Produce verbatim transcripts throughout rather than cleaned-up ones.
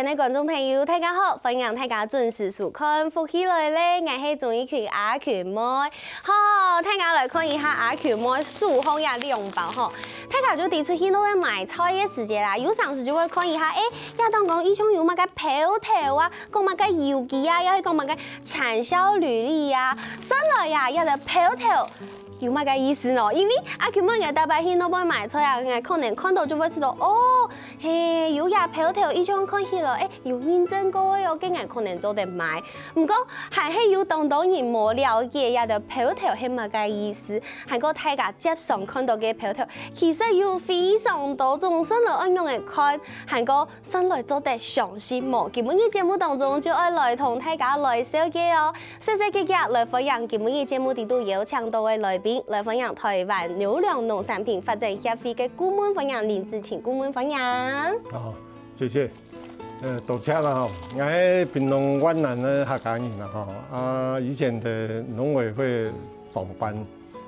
各位觀眾朋友，大家好，歡迎大家準時收看《福氣來了》，𠊎係鍾意群阿群妹。好，大家來看一下阿群妹手項這兩包吼。大家就知出去外背買菜个時節啦，有常時就會看一下，欸，這當中佢像有麼个標頭啊，講麼个有機啊，也係講麼个產銷履歷啊。算來呀，這个標頭有麼个意思呢？因為阿群妹𠊎逐擺去外背買菜啊，𠊎可能看到就會知道，哦，嘿，有這標頭，佢像看起來，欸，有認證過个哦，該𠊎可能做得買。毋過，還係有當多人無了解這个標頭係麼个意思，還過大家輒常看到个標頭，其實有非常多種，算來愛仰仔看，還過算來做得相信無？今晡日節目當中就愛來同大家來紹介哦。 細細个个來歡迎今晡日節目裡肚邀請到个來賓，來歡迎臺灣優良農產品發展協會个顧問，歡迎林子晴顧問，歡迎。好，謝謝。呃，多謝啦吼。𠊎係屏東萬巒个客家人啦吼。啊，以前在農委會上班，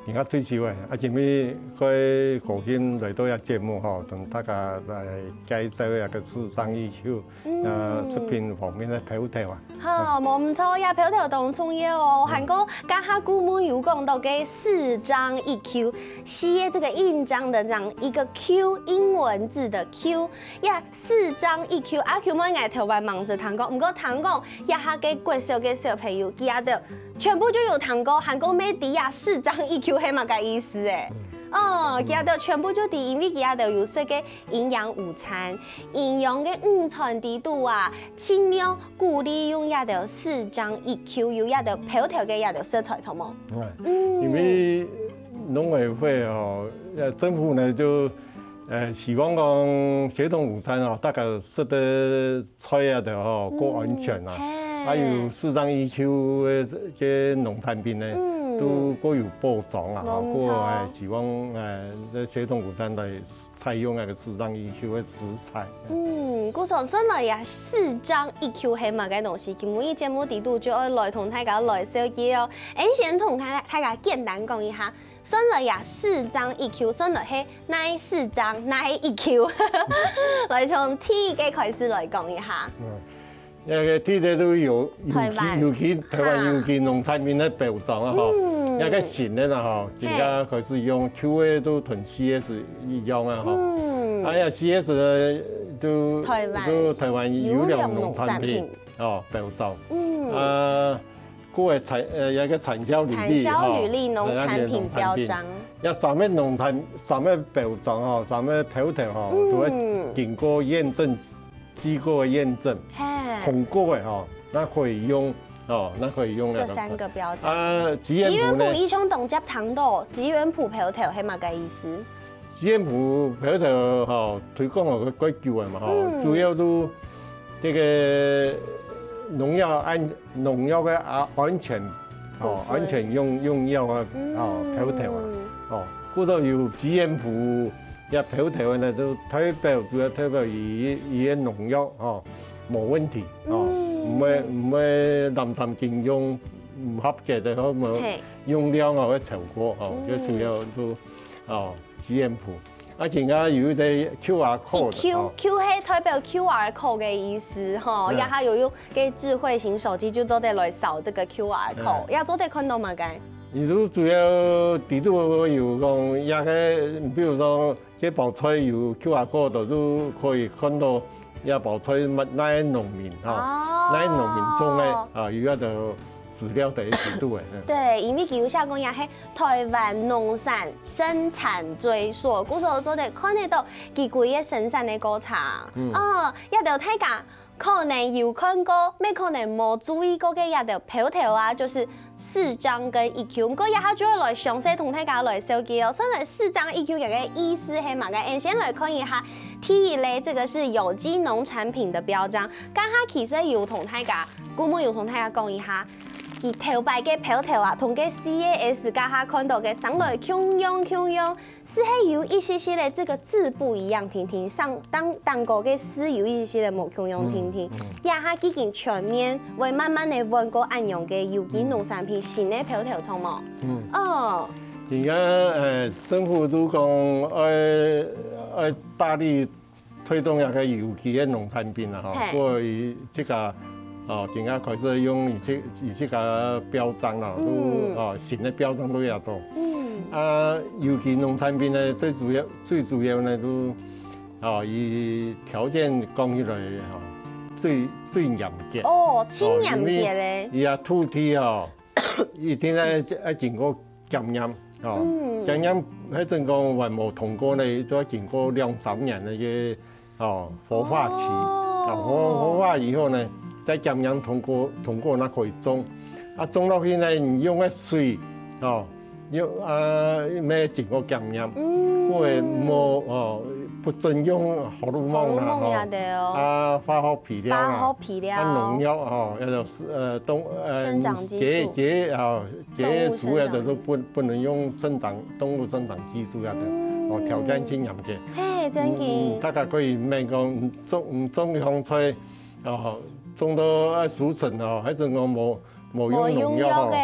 而家退休了。啊，今晡日開高興來到這節目吼，同大家來介紹一下个市長EQ，呃，食品方面个標頭啊。 好，無毋著，這標頭當重要哦。還過，頭下顧問有講到个市長EQ，四个這个印章的章，一個Q，英文字的Q。這市長EQ，阿Q妹𠊎頭擺吂識聽過，毋過聽講，這下个國小个小朋友，佢兜全部就有聽過，還過乜知啊，市長EQ係麼个意思欸？哦，佢兜全部就知，因為佢兜有食个營養午餐，營養个午餐裡肚啊，盡量 鼓勵用這兜市長EQ，有這兜標頭个這兜食材，著無？嗯，因為農委會吼，呃，政府呢就，呃，希望講協同午餐哦，大家食个菜啊个吼，較安全啊，還有市長EQ个个農產品呢，都較有保障啊，吼，較，呃，希望，呃，這協同午餐來 採用該个市長EQ个食材。嗯，故所算來呀，市長EQ係麼个東西？今晡日節目裡肚就愛來同大家來紹介哦。𠊎先同大家大家簡單講一下，算來呀，市長EQ算來係哪市長哪EQ，來從第一個開始來講一下。 該个地鐵都有，有機，有機，臺灣有機農產品个標章啊吼。該个新个啦吼，今下開始用，舊个都同四S一樣啊吼。啊，該四S呢，就，臺灣，就臺灣優良農產品哦，標章。嗯，啊，過个產，呃，該个產銷履歷，產銷履歷、農產品標章，該三个農產，三个標章吼，三个標頭吼，都會經過驗證 機構个驗證，通過个吼，該可以用哦，該可以用這三個標章。啊，資源部呢？資源部一向當接聽到，資源部標頭係麼个意思？資源部標頭吼，推廣个較久个嘛吼，主要都這个農藥安農藥个啊安全，哦，安全用用藥啊，哦，標頭啊，哦，故所有資源部 這標頭呢，就代表主要代表佢佢个農藥吼，無問題吼，毋會毋會濫濫緊用，毋合格个吼，無用量吼會超過吼，這主要就哦資源部。啊，今下有一個QR code，Q Q係代表QR code个意思吼，這下有用个智慧型手機就做得來掃這個QR code，也做得看到麼个？ 你都主要裡肚有講，這个，比如說，這包菜有QR code，就可以看到這包菜麼哪个農民哈，哪个農民種个啊，有這个資料在裡肚个。對，因為佢有寫講這係臺灣農產生產追溯，故所做得看得到佢規个生產个過程。哦，這兜大家 可能有看過，乜可能無注意過个這兜標頭啊，就是市長跟EQ。毋過這下就愛來詳細同大家來紹介哦。算來市長EQ个意思係麼个？𠊎先來看一下，第一類這個是有機農產品的標章。頭下其實有同大家，顧問有同大家講一下，佢頭擺个標頭啊，同个四S頭下看到个生來共樣共樣， 係係有一息息个這個字不一樣定定，上頂頂高个字有一息息个無共樣定定。這下已經全面會慢慢个換過恁樣个有機農產品新个標頭，著無？哦，而家呃政府都講愛愛大力推動這个有機个農產品啊，吼，嘿。過去這个，哦，今下開始用以這，以這个標章啦，都，嗯。哦，新个標章都要做。嗯。啊，有機農產品呢，最主要，最主要呢，都，哦，以條件講起來，吼，最，最嚴格。哦，盡嚴格咧。哦，因為佢啊，土地哦，一定要，要經過檢驗，哦。嗯。檢驗，還真講還無通過呢，都要經過兩三年个个 哦，活化期。哦。啊，活，活化以後呢，再檢驗通過，通過那可以種。啊，種落去呢，你用个水，哦，用，啊，愛經過檢驗。嗯。過無，哦，不准用荷爾蒙啦，荷爾蒙呀，吼。對哦。啊，化學肥料啦。化學肥料。啊，農藥，吼，要有，呃，動，呃，生長激素。解，解，哦， 這些主要的都不，不能用生長，動物生長激素啊的，哦，條件盡嚴格。嘿，真个。嗯，嗯，大家可以問講，嗯，種，嗯，種香菜，哦，種到愛收成哦，還是講無，無用農藥哦，無用藥个，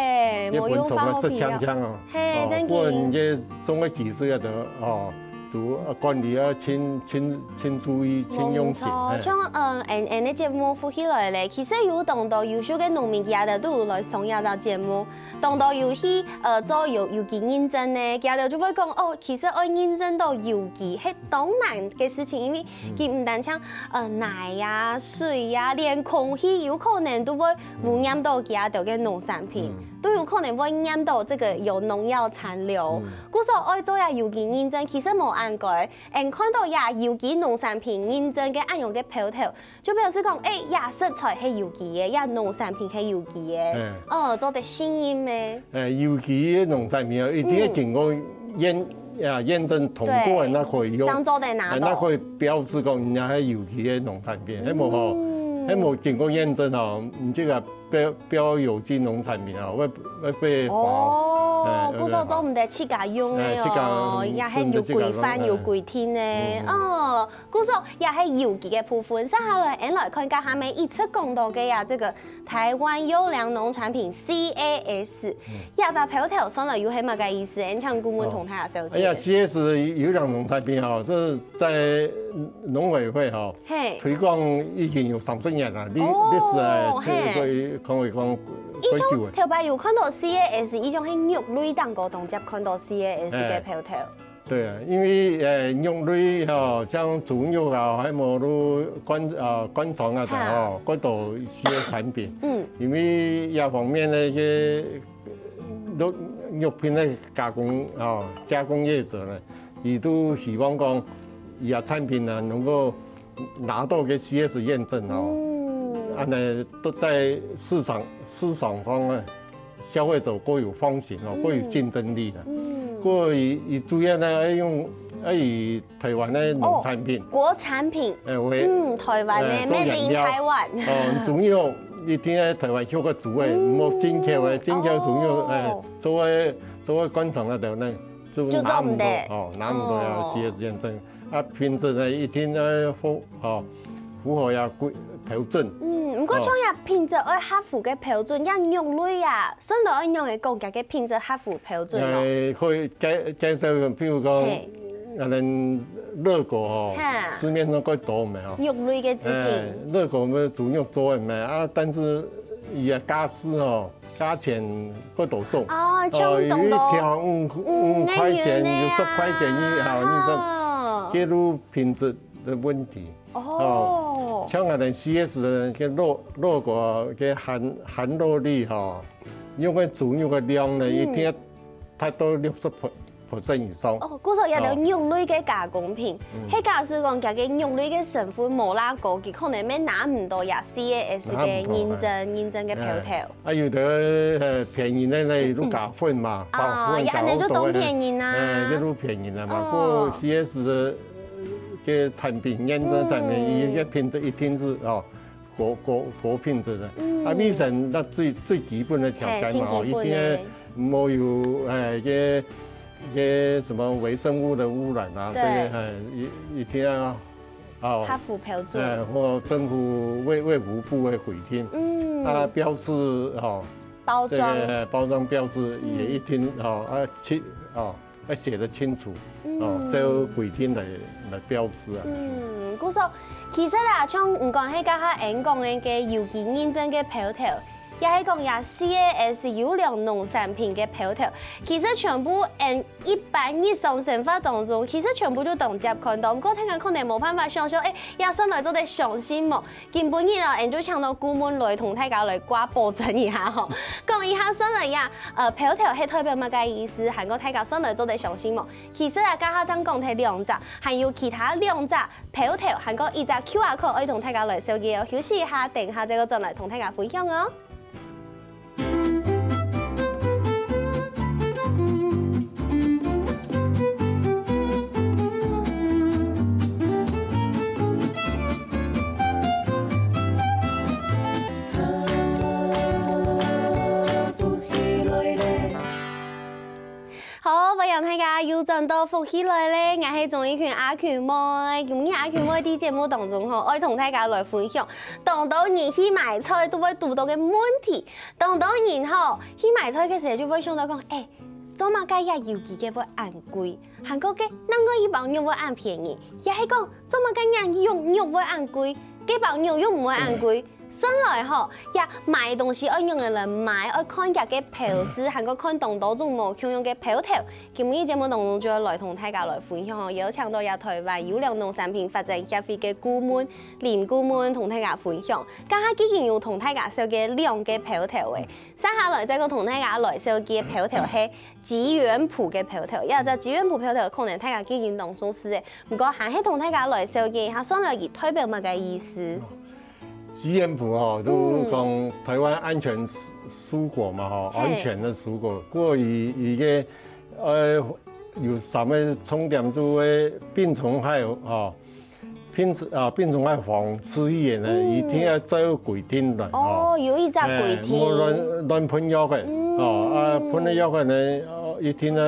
這本種啊，無用化學肥料。食香香哦。嘿，哦，真个。不過你這種个技術啊的，哦，都，呃，管理啊，盡，盡，盡注意，盡用心，無錯，嘿。像，呃，𫣆，𫣆个節目福氣來了，其實有當多優秀个農民，佢兜都有來上這隻節目。 當多有去，呃，做有，有機認證呢，佢兜就會講，哦，其實愛認證到有機，係當難个事情，因為佢毋單淨，呃，泥啊、水啊，連空氣有可能都會污染到佢兜个農產品，嗯。都有可能會染到這个有農藥殘留。嗯。故所愛做這有機認證，其實無恁該，𫣆看到這有機農產品認證个恁樣个標頭， 就表示講，欸，這食材係有機个，這農產品係有機个，嗯。哦，做得信任个。欸，有機个農產品哦，一定要經過驗，嗯。啊，驗證通過个，對。那可以用，正做得拿到。欸，那可以標示講人家係有機个農產品，嗯。係無吼，係無經過驗證吼，你這个標，標有機農產品吼，會，會被罰。哦，欸，故所做毋得自家用个哦，欸，自家，也係有規範、嗯，有規定个，嗯，嗯。哦。 故所也係有機个部分。接下來，𫣆來看一下下面一直講到个呀，這个台灣優良農產品C A S，嗯。這隻標頭算來又係麼个意思？𫣆請顧問同大家紹介。哎呀，C A S優良農產品哦，這在農委會哦，嘿。推廣已經有三十年了，歷，哦，歷史啊，嘿。這个可以講，可以久了。以前頭擺有看到C A S，以前係肉類當中當接看到C A S个標頭。哎。 對啊，因為，呃，肉類吼，像豬肉啊，還有就灌，呃，灌腸啊等吼，哈。過多一些產品。嗯。因為這方面个一些肉，肉品个加工，哦，加工業者呢，佢都希望講，佢个產品呢，能夠拿到个C A S驗證哦。嗯。恁呢都在市場，市場上呢， 消費者較有風險哦，嗯。較有競爭力啦。嗯。過以，以主要呢，愛用，愛以台灣个農產品。哦，國產品。哎，為，嗯，台灣个，哎，做原料。Made in Taiwan。哦，豬肉一定愛台灣畜个豬个，嗯。莫進口个，進口豬肉，哦。哎，做个，做个灌腸个等等，就拿毋到，就做毋得。哦，拿毋到啊，哦。需要驗證。啊，品質呢，一定要符，哦，符合這規，標準。嗯，毋過像這品質愛合乎个標準，這肉類啊， 算到愛仰仔講，佢个品質合乎標準咯。哎，可以介，介紹，譬如講，嘿。可能熱狗吼，哈。市面上較多个吼。肉類个製品。哎，熱狗个豬肉做个嘛，啊，但是佢个價數吼，價錢較多種。哦，哦，有一條五，五，五塊錢，有十塊錢一條，你說，哦。這就品質个問題。 哦。哦，像𠊎兜C S个肉，肉个个含，含肉率吼，用个豬肉个量呢，嗯。一定要達到六十percent以上。哦，故所這兜肉類个加工品，哦。嗯。係假使講佢个肉類个成分無罅高，佢可能也拿毋到這C S个認證，拿毋到，哎。認證个標頭。哎。 啊，有个，呃，便宜个呢，就加粉嘛，嗯。加粉啊，恁呢就當便宜啊。加好多个，呃，這就便宜了嘛。哦。不過C S个產品，驗證產品，嗯。佢个品質一定係，哦，高，高，高品質个。嗯。啊，衛生，該最，最基本个條件嘛，嘿，最基本个。哦，一定愛無有，哎，這，這什麼微生物个污染啊，對。這个，哎，一，一定要 哦，合乎標準。哎，或政府衛，衛福部个規定，嗯。啊，標示，哦，包裝。這个，哎，包裝標示也一定，嗯。哦，啊，去，哦，要寫得清楚，哦，照規定來來標示啊。嗯，故所其實啊，像毋管係頭下𠊎講个該有機認證个標頭，也係講這四个S優良農產品个標頭，其實全部𠊎一般日常生活當中，其實全部就當輒看到。毋過大家可能無辦法想像，欸，這算來做得相信無？今晡日哦，𠊎就請到顧問來同大家來掛保證一下吼。講一下算來呀，呃，標頭係代表麼个意思？還過大家算來做得相信無？其實啊，頭下正講忒兩隻，還有其他兩隻標頭，還過一隻QR code愛同大家來紹介哦。休息一下，等一下再過轉來同大家分享哦。 好，歡迎大家又轉到福氣來了，𠊎係鍾意群阿群妹。今日阿群妹在節目當中吼，愛同大家來分享，當多人去買菜都會堵到个問題。當多人吼去買菜个時節就會想到講，欸，做麼个這有機个會恁貴？還過該另外一包肉會恁便宜？也係講做麼个這肉肉會恁貴，該包肉又毋會恁貴？ 算來吼，這買東西愛仰仔來買，愛看佢个標示，還過看當多種無共樣个標頭。今日節目當中就愛來同大家來分享吼，邀請到這臺灣優良農產品發展協會个顧問林顧問同大家分享。頭下既經有同大家紹介兩个標頭欸，接下來再過同大家來紹介標頭係機緣譜个標頭，這隻機緣譜標頭可能大家既經當熟識欸，毋過還係同大家來紹介一下，算來佢代表麼个意思？ 機緣譜吼，都講臺灣安全蔬果嘛吼，安全个蔬果。過於一个呃有三个重點就係病蟲害吼，病啊病虫害防治一个呢，一定要照規定來吼。哦，有一隻規定。莫亂亂噴藥个，哦啊噴个藥个呢，一定要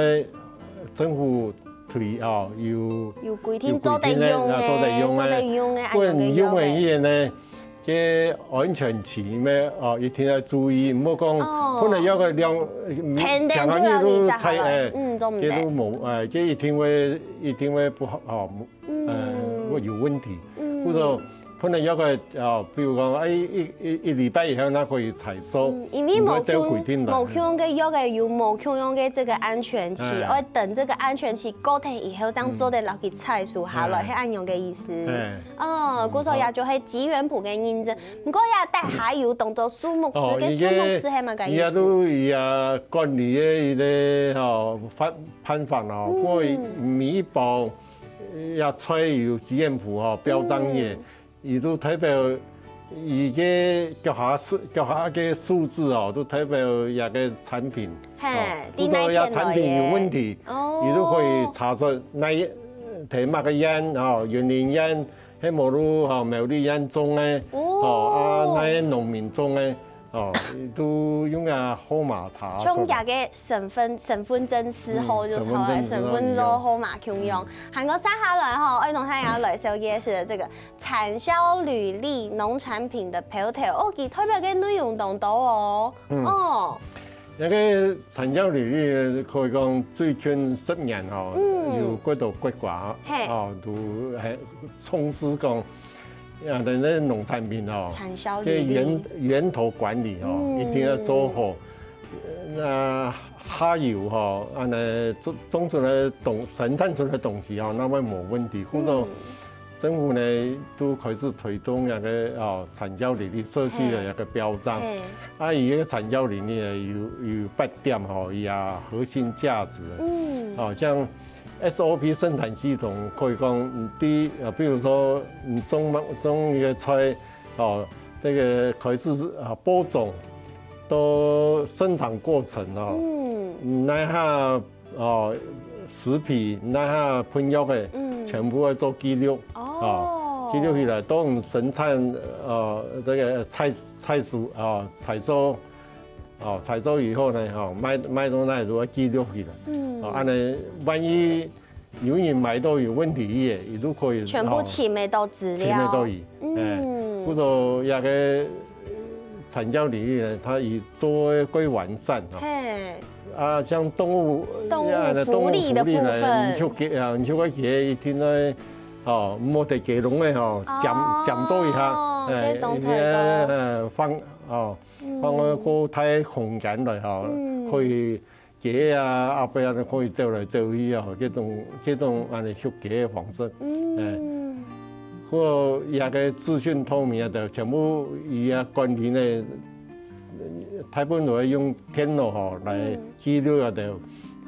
政府推哦有有規定做得用个，做得用个，做得用个，不然用个一个呢。 个安全期咩哦，一定要注意，毋好講噴了藥个兩，天天就要你摘下來，嗯，做毋得。个都無，哎，个一定會一定會不好哦，呃，會有問題。故所噴了藥个哦，比如講，哎，一一一禮拜以後，那可以採收，因為無共無共樣个藥个有無共樣个這個安全期，愛等這個安全期過忒以後，正做得摎佢採收下來，係恁樣个意思。 哦，故所也就係機緣譜个認證。毋過也底下有當多樹木師，个樹木師係麼个意思？佢也都佢也管理个一个吼辦辦法吼，過每一包也菜有機緣譜吼標章个，佢都代表佢个腳下數腳下个數字哦，都代表佢个產品。嘿，哦，如果佢產品有問題，佢都可以查出哪一，提麼个園哦，雲林園。 係無就吼苗栗縣種个，吼啊，哪个農民種个，吼，都用啊號碼查出來。像佢个身份身份證字號就係身份證號碼共樣。還過接下來吼，愛同大家來紹介个係這個產銷履歷農產品个標頭，哦，佢代表个內容當多哦。哦。 該个產銷履歷可以講最近十年吼，有幾多國家吼，都係重視講，啊，等个農產品吼，產銷履歷，个源源頭管理吼，一定要做好。那下游吼，恁呢種種出來東生產出來東西吼，那會無問題。故所 政府呢都開始推動該个哦產銷履歷設計个一個標章，啊，佢个產銷履歷呢有有八點吼，佢啊核心價值，嗯，哦，像S O P生產系統可以講，嗯，第一，呃，比如說你種種一個菜，哦，這個開始啊播種到生產過程哦，嗯，那下 哦，食品，那下噴藥个，全部愛做記錄，哦，記錄起來，當生產，呃，這個採採收，哦，採收，哦，採收以後呢，哦，賣賣到哪都愛記錄起來，哦，恁呢萬一有人買到有問題个，佢都可以全部尋得到資料，尋得到佢，哎，故所這個產銷比率呢，佢做得較完善哈。嘿。啊，像動物，動物啊，動物福利的部分。福利呢，你畜雞啊，你畜个雞一定愛，哦，毋好在雞籠个吼，哦，佔，佔做一下，哎，該當採購。哎，放，哦，嗯。放个較大空間來吼，嗯。可以雞啊，鴨仔啊，可以走來走去啊，這種，這種恁樣畜雞个方式，嗯。哎。 或這个資訊透明啊，就全部佢啊管理呢，大部分都會用電腦吼來記錄啊，就，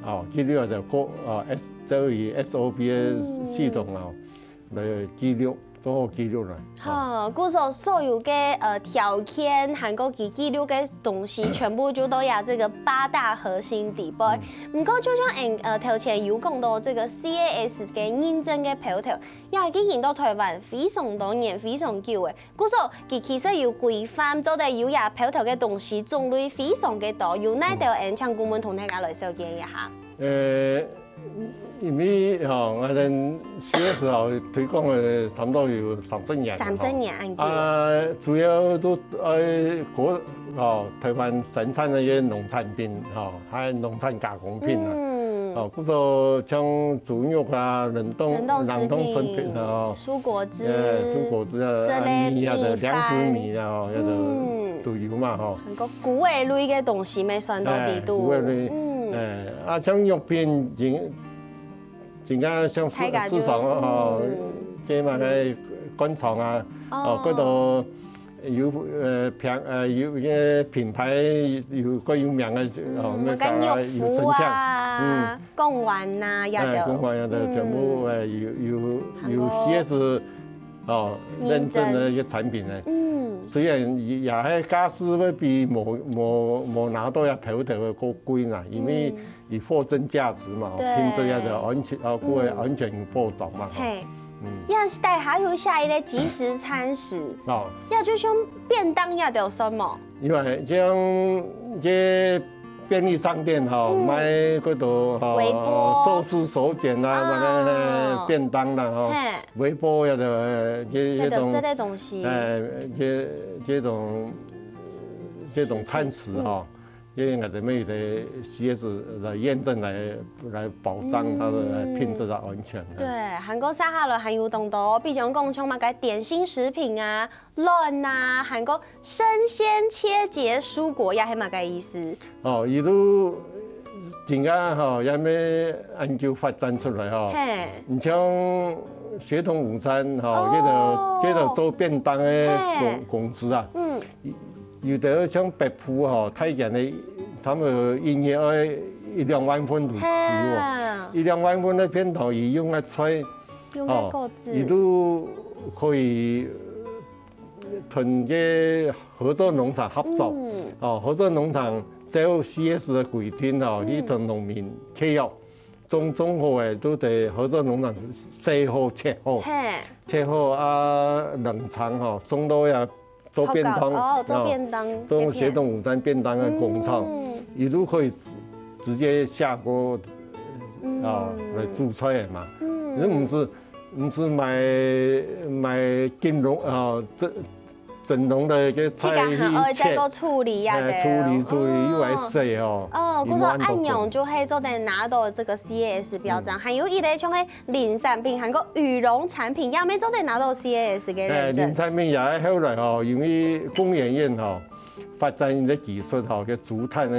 哦，記錄啊，就過，哦，S，做佢S O P个系統啊，來記錄，做好記錄啦。好，故所所有个，呃，條件，還過佢記錄个東西，全部就都在這个八大核心底背。毋過，就像，呃，頭前有講到這个C A S个認證个標頭， 也已經行到台灣非常多年、非常久了。故所，佢其實有規範，做得有這標頭个東西種類非常个多，有哪兜，請顧問同大家來紹介一下。呃，因為吼，𠊎等C S吼推廣个差不多有三十年了吼。三十年恁久。啊，主要都，呃，國，吼，台灣生產个一些農產品，吼，還有農產加工品啊。嗯。哦，故所像豬肉啊、冷凍，冷凍食品。冷凍食品啊，哦。蔬果汁。哎，蔬果汁啊，食个啊，米啊，米飯。糧食米啊，哦，該个，嗯。都有嘛，吼。還過菇類个東西乜算到底肚。哎，菇類。嗯。哎，啊，像肉品，今，今个像市，大家就，市場啊，吼，嗯。該嘛个灌腸啊，哦。哦，該个 有，呃，品，呃，有一个品牌有，个有名个，哦，嗯，該个肉脯有生產。啊，嗯。貢丸啊，也哎，有。貢丸也有，全部，嗯。哎，有，有，有還有C S，哦，認證。認證个一个產品呢。嗯。雖然也，也係價數會比無，無，無拿到也標頭个較貴啦，因為嗯。 佢貨真價實嘛，吼，對。品質也就安全，啊，各位安全有保障嘛，吼。嘿。嗯。也底下有寫一个即食餐食，哦。也就像便當也就算無？因為像這便利商店吼，嗯。賣个都，吼，微波。壽司手卷啊，啊。那个便當啦，吼，嘿。微波也就，這，這種，那就食个東西。哎，這，這種，這種餐食吼， 因為𠊎兜乜有个C S來驗證來，來保障佢个品質个安全。嗯。對，還過接下來還有當多，比如講像麼个點心食品啊、卵啊，還過生鮮切節蔬果，也係麼个意思？哦，佢都今下吼，也乜恁久發展出來吼。嘿。你像協同午餐吼，哦。這个，這个做便當个公，嘿。公司啊，嗯。 有个像北埔吼，大間个差不多一日愛一兩萬份都有哦。嘿。一兩萬份个便當，佢用个菜，用个果子。哦，佢都可以同个合作農場合作。嗯。哦，合作農場照C S个規定哦，嗯。去同農民契約，種，種好个都在合作農場洗好、切好，嘿。切好啊，冷藏吼，送到遐 做便當，哦，做便當，哦，做協同午餐便當个工廠，嗯。佢都可以直，直接下鍋，嗯。啊，來煮菜个嘛。嗯。你毋使，毋使買，買金龍，啊，整，整籠个个菜去切。自家還愛再過處理呀，哎，對。處理，處理，哦。又愛洗哦。哦，佢講恁樣就係做得拿到這个C A S標章，嗯。還有一類像係 林產品，還過羽絨產品，也乜做得拿到C A S个認證。哎，林產品也後來吼，因為工研院吼，發展一个技術吼，叫竹炭个，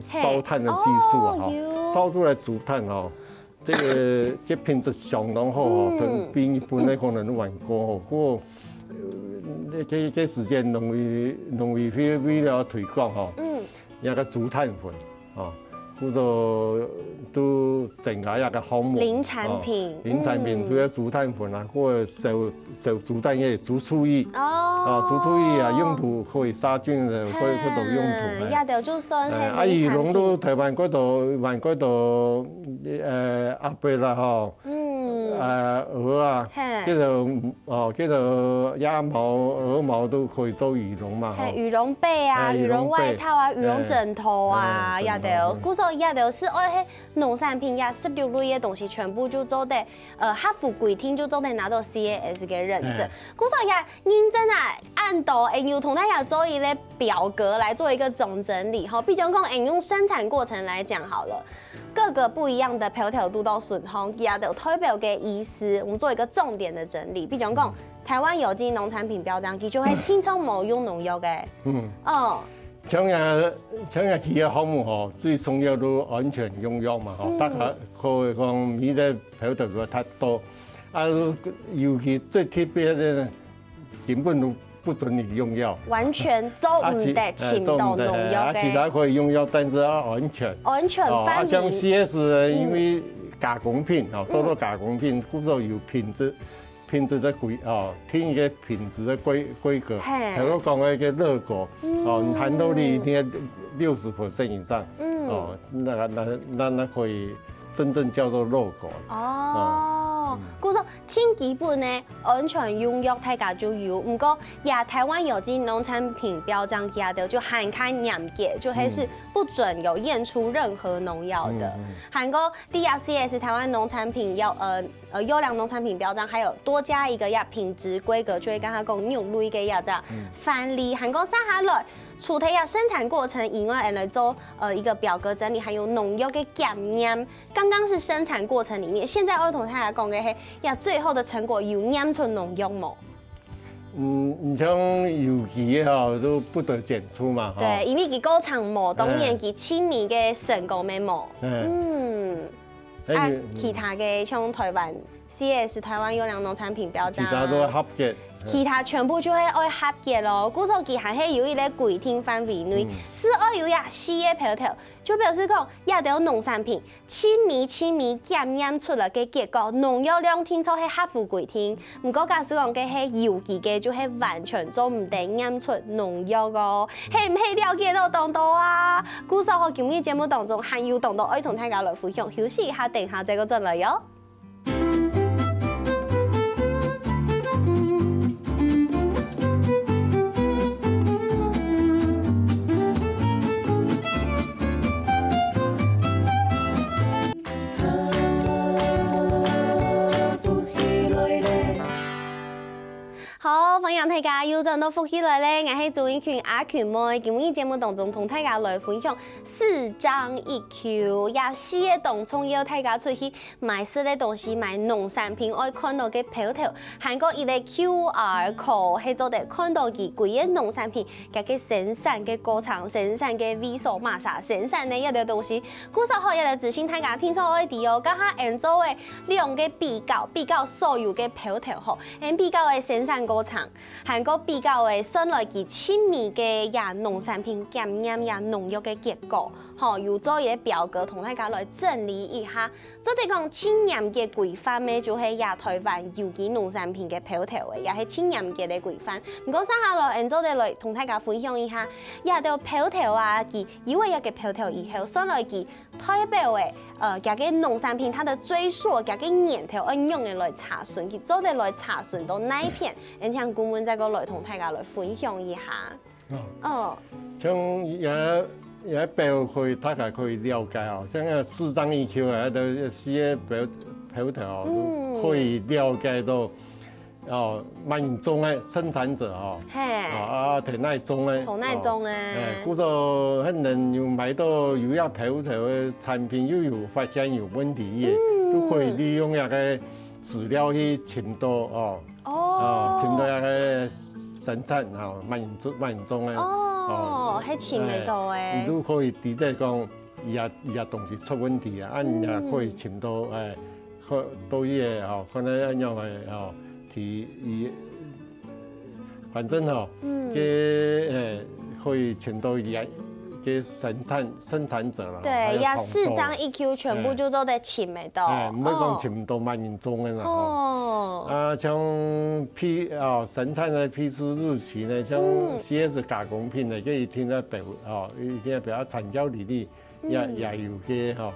嘿，燒炭个技術啊，吼，哦，有。燒出來竹炭吼，這个，這品質相當好吼，嗯。同比日本个可能還高吼。不過，呃，這，這時間農委，農委會為了推廣吼，嗯。 該个竹炭粉，哦，故所都增加一个項目，林產品，哦，林產品，嗯。除了竹炭粉啊，或者燒，燒竹炭葉、竹醋液，哦。哦，竹醋液啊，用途可以殺菌的，可以，可以多用途，嗯，哎。也就，就算係林產品。哎，啊，羽絨都台灣幾多，萬幾多，呃，阿伯啦，吼。嗯。呃，鵝啊，嘿。這个，哦，這个鴨毛、鵝毛都可以做羽絨嘛，嘿，吼。羽絨被啊，哎，羽絨被。羽绒外套啊，羽绒枕頭啊，哎，也都。對，對，對。故所也都係愛係農產品，也十六類个東西，全部就做得，呃，合乎規定就做得拿到C A S个認證。嘿。故所也認證啊，恁多，會有同大家做一个表格來做一个總整理，吼。比如講，欸，用生產過程來講好了。 各个不一樣个標頭堵到順項，佢兜代表个意思，我們做一个重點的整理。比如講，台灣有機農產品標章，佢就會定著無用農藥个。嗯。哦。像這，像這幾个項目吼，最重要都安全用藥嘛吼，嗯。大家可以講每个標頭都達到。啊，尤其最特別个，根本都不准你用藥。完全做毋得，啊，其，哎，浸到農藥个。做毋得，哎，啊，其他可以用藥，但是要安全。安全範圍。哦，啊，像C S呢，嗯。因為加工品，哦，做到加工品，嗯。故所有品質，品質个規，哦，定一个品質个規，規格。嘿。比如講那个樂果，嗯。哦，你含豆率一定要六十percent以上，嗯。哦，那个，那，那，那可以真正叫做樂果。哦，哦，嗯。故所 盡基本个安全用藥大家就有，毋過這台灣有機農產品標章佢兜就還較嚴格，就係，嗯。不准有驗出任何農藥的。嗯，嗯。還過，這C S台灣農產品藥，呃，呃，優良農產品標章，還有多加一个這品質規格，就係剛剛講肉類个這隻，嗯。範例。還過，接下來，除忒這生產過程以外，還來做，呃，一个表格整理，還有農藥个檢驗。 剛剛是生產過程裡面，現在愛同大家講个係，呀，最後的成果有驗出農藥無？嗯，你像有機个吼，都不得檢出嘛，吼。對，因為佢過程無，當然佢盡尾个成果乜無。哎。嗯。哎，啊，你，其他个像台灣C S台灣優良農產品標章啊，其他都合格。其他全部就會愛合格咯。故所佢還係有一个規定範圍內，嗯。係愛有這四个標頭，就表示講，這兜農產品 盡尾盡尾檢驗出來个結果，農藥量定著係合乎規定。毋過假使講該係有機个，就係完全做毋得驗出農藥哦。係毋係了解到當多啊？故所吼，今日節目當中還有當多愛同大家來分享，休息一下，等下再過轉來喲。 好，歡迎大家又轉到福氣來了，𠊎係鍾意群阿群妹。今日節目當中同大家來分享四張一Q，這四个當中有大家出去 買食个東西，買農產品愛看到个標頭，還過一个QR code，係做得看到佢歸个農產品，佢个生產个過程、生產个位所、麼儕生產个一兜東西。故所吼，也來提醒大家，定著愛知哦，這下𠊎做个兩个比較，比較所有个標頭吼，𠊎比較个生產過程，還過比較个算來佢盡尾个這農產品檢驗這農藥个結果，吼，有做一个表格同大家來整理一下。 做得講盡嚴格規範个，就係這台灣有機農產品个標頭个，也係盡嚴格个規範。毋過，接下來，𠊎做得來同大家分享一下，這兜標頭啊，佢有了這个標頭以後，算來佢代表个，呃，佢个農產品，佢个追溯，佢个源頭愛仰仔來查詢，佢做得來查詢到哪片，𠊎請顧問再過來同大家來分享一下。 哦。哦。像這，這表可以，大家可以了解哦。像這四張一Q啊，都係四个標，標頭哦，嗯。可以了解到，哦，麼人種个生產者哦。嘿。啊，啊，在哪種个。在哪種个。哦。哎，故所可能有買到有這標頭个產品，又有發現有問題个，嗯。都可以利用這个資料去尋到哦。 哦。啊，尋到該个生產啊，麼人種，麼人種个。哦，哦，該尋得到个。哎，你都可以知得講，佢个，佢个東西出問題啊，啊，你也可以尋到，嗯。哎，可，到佢个吼，可能恁樣个吼，提，佢，反正吼，嗯。該，哎，可以尋到佢个，該生產 生產者啦，對，還有統籌。這四張一Q全部就做得尋得到。哎，毋會講尋到麼人種个啦，吼。哦。啊，像批，啊，生產个批次日期呢，像嗯。CS加工品呢，這一定要表，哦，一定要表達產銷履歷，也，嗯。也有个，吼。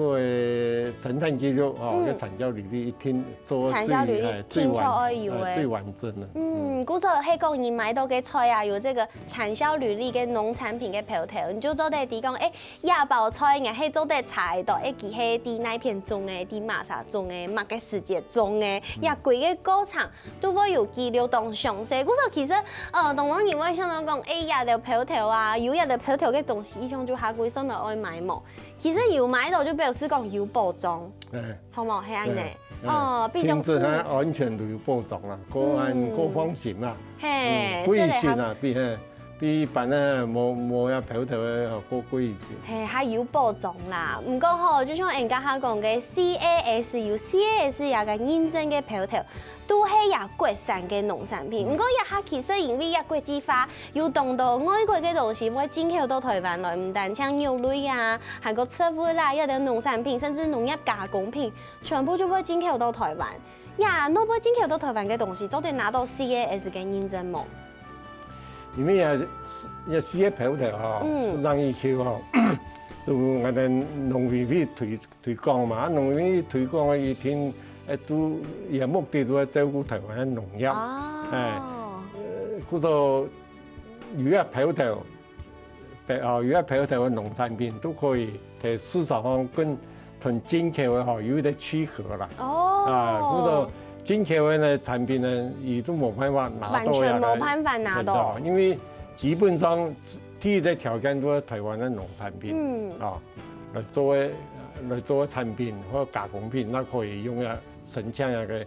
个生產記錄吼，嗯。个產銷履歷一定做得最，產銷履歷哎，最完，定著愛有个。哎，最完整个。嗯，故所係講你買到个菜啊，有這個產銷履歷个農產品个標頭，你就做得知講，欸，這包菜𠊎係做得查得到，欸，佢係在哪片種个，在麼儕種个，麼个時節種个，嗯。這歸個過程都會有記錄當詳細。故所其實，呃，當多人會想到講，欸，這兜標頭啊，有這兜標頭个東西，一向就較貴，算了愛買無？ 其實有買到就表示講有保障，哎。著無？係恁呢。哎，哎。哦，比較，品質還安全都有保障啦，嗯。過安，嗯。過放心啦。嘿，嗯，貴一些啦，所以還比，嘿，比一般个無，無遐標頭个，哦，過貴一些。嘿，還有保障啦。毋過吼，就像𠊎等頭下講个C A S，有C A S這個認證个標頭， 都係這國產个農產品。嗯。毋過這下其實因為這國際化，有當多外國个東西會進口到臺灣來，毋單淨肉類啊，還過植物啦，這兜農產品，甚至農業加工品，全部就會進口到臺灣。這若會進口到臺灣个東西，做得拿到C A S个認證無？因為啊，這四個標頭吼，嗯。係上一期吼，都𠊎等農委會推 推廣嘛，啊，農委會推廣个一定，呃，都，佢个目的都係照顧臺灣个農業。哦。哎，呃，故所有這標頭，標，哦，有這標頭个農產品都可以在市場上跟，同進口个吼，有一個區隔啦。哦。啊，故所進口个呢，產品呢，佢都無辦法拿到，完全無辦法拿到。因為基本上 第一個條件都係臺灣个農產品，嗯。啊，來做个，來做个產品或加工品，該可以用來申請該個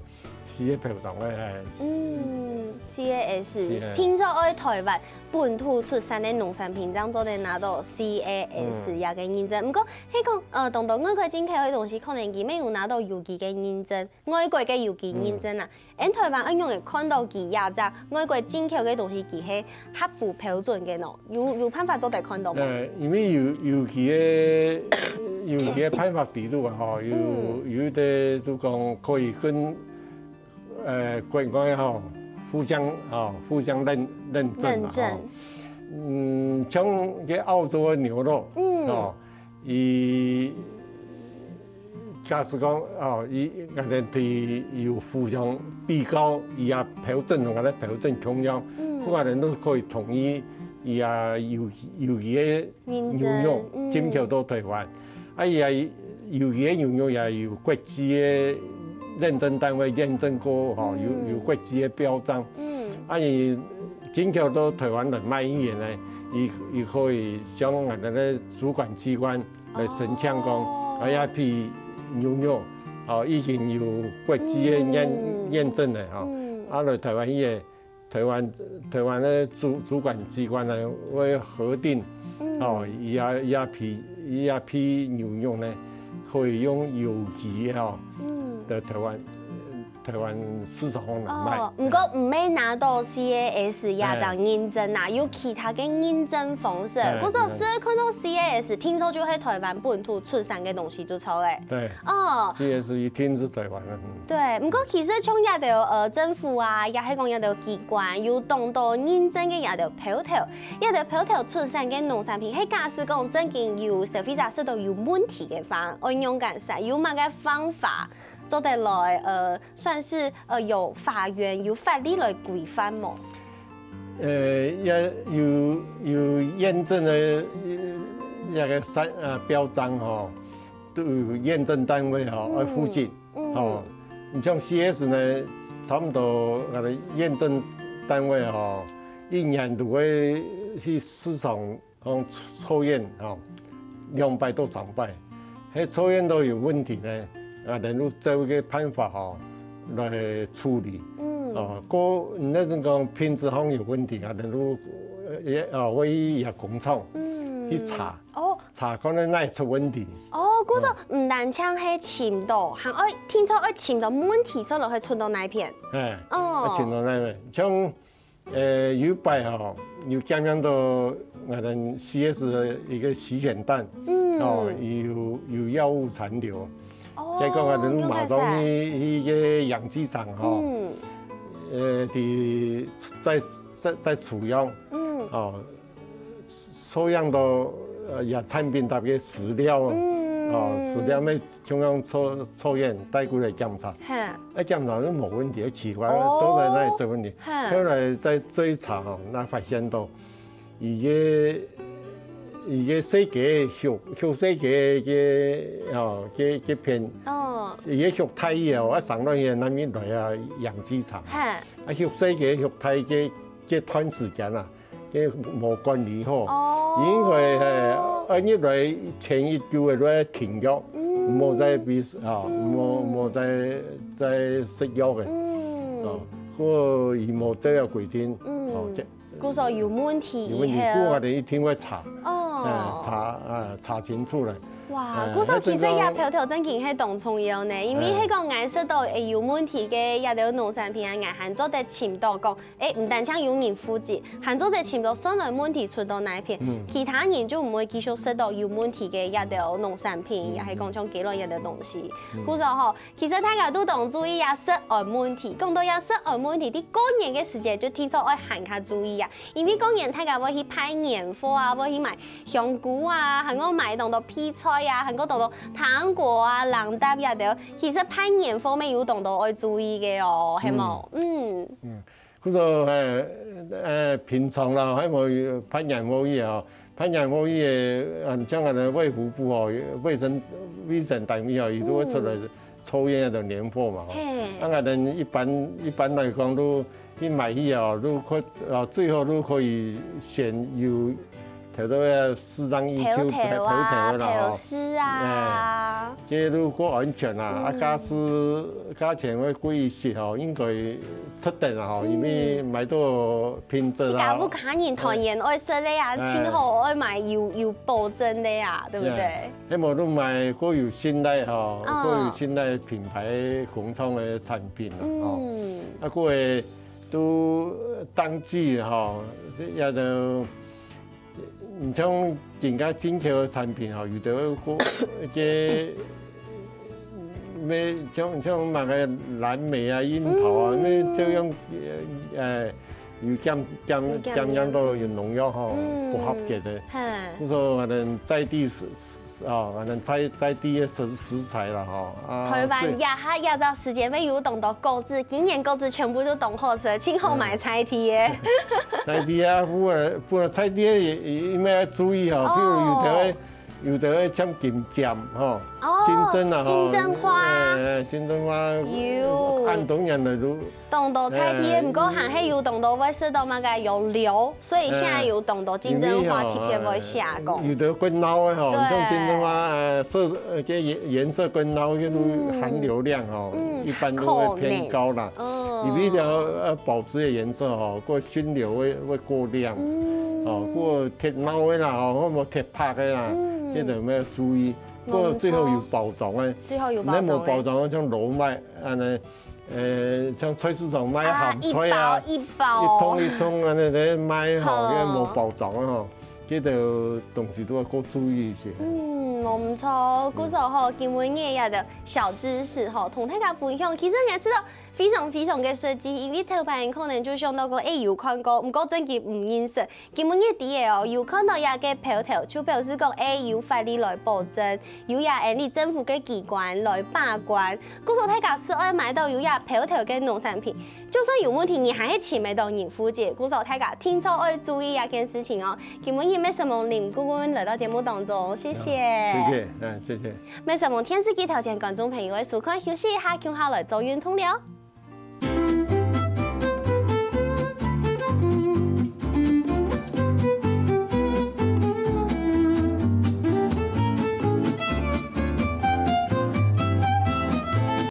四個標章个，哎。嗯，C A S，是，哎。聽說愛臺灣本土出產个農產品，正做得拿到C A S，嗯。這個認證。毋過，係講，呃，當多外國進口个東西，可能佢無有拿到有機个認證，外國个有機認證啊。嗯。 𠊎等臺灣愛仰仔看到佢這隻外國進口个東西，佢係合乎標準个喏？有，有辦法做得看到無？呃，因為有，有佢个，有佢个辦法記錄啊，吼，有，嗯。有一個就講可以跟，呃，國外吼，互相，吼，互相認，認證嘛，認證。吼。嗯，像該澳洲个牛肉，嗯。吼， 佢假使講，哦，佢，𠊎等對有互相比較，佢个標準同𠊎等標準共樣，嗯。𠊎等都可以同意佢个有，有機个牛肉，認證，嗯。進口到臺灣。啊，佢个有機个牛肉也有國際个認證單位驗證過，吼，有，嗯。有國際个標章。嗯。啊，佢進口到臺灣來賣以前呢，佢，佢可以向𠊎等个主管機關 來申請講，哦。啊，這批牛肉，哦，已經有國際个驗，嗯。驗證了，吼。嗯。啊，來臺灣个，臺灣，臺灣个主，主管機關呢，會核定，嗯。哦，這，這批，這批牛肉呢，可以用有機个，吼，嗯。在臺灣，臺灣市場上來賣。哦，毋過毋係拿到C A S這張認證啊，哎。有其他个認證方式。哎，故所係看到C A S，聽說就係臺灣本土出產个東西就著了。對。哦。C A S一定係臺灣个，嗯。對，毋過其實像這兜，呃，政府啊，也係講這兜機關，有當多認證个這兜標頭，這兜標頭出產个農產品，係假使講正經有消費者食到有問題个話，愛仰般使，有麼个方法 做得來，呃，算是，呃，有法源、有法律來規範無？呃，也有，有驗證个，呃，該個產，呃，標章吼，都有驗證單位吼，嗯。愛負責，嗯。吼。你像C A S呢，差不多，呃，驗證單位吼，一年都會去市場 講抽驗吼，兩擺到三擺，該抽驗到有問題呢，啊，然後照个辦法吼來處理。嗯。哦，過，你該種講品質上有問題啊，然後，呃，也，啊，會去也工廠，嗯。去查，哦。查看哪位出問題。哦，故所毋單淨係尋到，還愛聽說愛尋到問題，所以就會出到哪片。哎，哦。愛尋到哪位，像 呃，有一擺吼，有感染到𠊎等C S个一個洗選蛋，嗯。哦，有，有藥物殘留。哦，結果𠊎等馬上去，了解。去該養雞場吼，嗯。呃，在，在，在，在處理，嗯。哦，抽樣到，呃，這產品搭个飼料，嗯。哦，嗯。食了咩，像樣抽，抽煙帶過來檢查。嘿。哎，檢查都無問題，奇怪，哦。都在那裡做問題。嘿。後來再追查吼，那發現到，佢个，佢个細个畜，畜細个个，哦，个，个片，哦。佢个畜胎以後，啊，生落去个難民來啊，養雞場。嘿。啊，畜細个畜胎个，个段時間啊， 个無管理好。哦。應該係，呃，入來前一久个都愛停藥，嗯。莫再俾，啊，莫，莫再，再食藥个。嗯。哦，或佢無照个規定，嗯。哦，這故所有問題有問題，以後。故所一定會查，哦。哎，查，哎，查清楚來。哇，哎，故所其實這票頭真經係當重要呢，因為係講𠊎食到會有問題个這兜農產品啊，𠊎還做得尋到講， 誒，毋單淨有人負責，還做得尋到算來問題出到哪片，嗯。其他人就毋會繼續食到有問題个這兜農產品，嗯。也係講像雞卵這兜東西。嗯。故所吼，其實大家都當注意啊，食安問題。講到這食安問題，在過年个時節就定著愛還較注意啊，因為過年大家會去拜年貨啊，會去買香菇啊，還過買當多配菜啊，還過當多糖果啊、零嗒這兜。其實拜年貨乜有當多愛注意个哦，係無？嗯。嗯。嗯。 故所，呃，呃，平常啦，還無有拜年貨去哦，拜年貨去个，嗯，像𠊎兜衛福部哦，衛生，衛生單位哦，佢都會出來抽驗該兜年貨嘛，吼。嘿。啊，𠊎兜一般，一般來講，都去買去哦，都可，啊，最好都可以選有頭頭个四張一九，頭頭啊，頭頭个啦，吼。頭飾啊。哎，這都較安全啊，啊，嗯。假使價錢會貴一些吼，應該 出等啊吼，嗯。因為買到品質啊。自家屋下人團圓愛食个啊，哎。盡好愛買有，有保證个啊，對不對？哎，該無都買較有信賴吼，嗯。較有信賴品牌工廠个產品啊，吼。嗯。啊，該个都當季吼，也都 你像今个進口个產品吼，有兜个，个，咩，像，像麼个藍莓啊、櫻桃啊，嗯。咩照樣，呃，有檢，檢，有檢驗。檢驗到有農藥吼，嗯。不合格个。嘿。所以𠊎兜在地食，食，哦，𠊎兜在，在地个食，食材啦吼。啊，台灣這下這隻時節乜有當多果子，今年果子全部都當好食，盡好買在地个。哎。在地啊，本來，本來在地个也，也，也愛注意吼，哦。比如有兜个，有兜个像金針吼，哦，金針啊吼，金針花。哎，金針花，有。恁多年來都，當多在地个，哎，毋過還係有當多會食到麼个有瘤， 所以現在有當多金針花特別會寫講。哎，有兜較老个吼，對。像金針花，呃，色，呃，這顏，顏色較老，該種含硫量吼，嗯。一般都會偏高啦。可能。嗯。因為要，呃，保持个顏色吼，過sun流會，會過亮。嗯。哦，過忒老个啦，吼，或者忒白个啦，嗯。這種愛注意。過最好有包裝个。最好有包裝个。你無包裝个，像羅麥，恁呢， 呃，像菜市場賣鹹菜啊，啊，一包一包。一桶一桶恁呢來賣吼，好。該無包裝个吼，這兜東西都愛較注意一些。嗯，無毋著，故所吼，今晡日這兜小知識吼，同大家分享。其實𠊎知道非常非常个實際，因為頭擺可能就想到講，哎，有看過，毋過真个毋認識。 今晡日知个哦，有看到這个標頭，就表示講，哎，有法律來保證，有這𠊎俚政府个機關來把關。故所大家係愛買到有這標頭个農產品，就算有問題，你還係尋得到人負責。故所大家定著愛注意這件事情哦。今晡日麥生蒙林顧問來到節目當中，謝謝。謝謝，嗯，謝謝。麥生蒙電視機頭前觀眾朋友个收看，休息一下，共下來做運動了。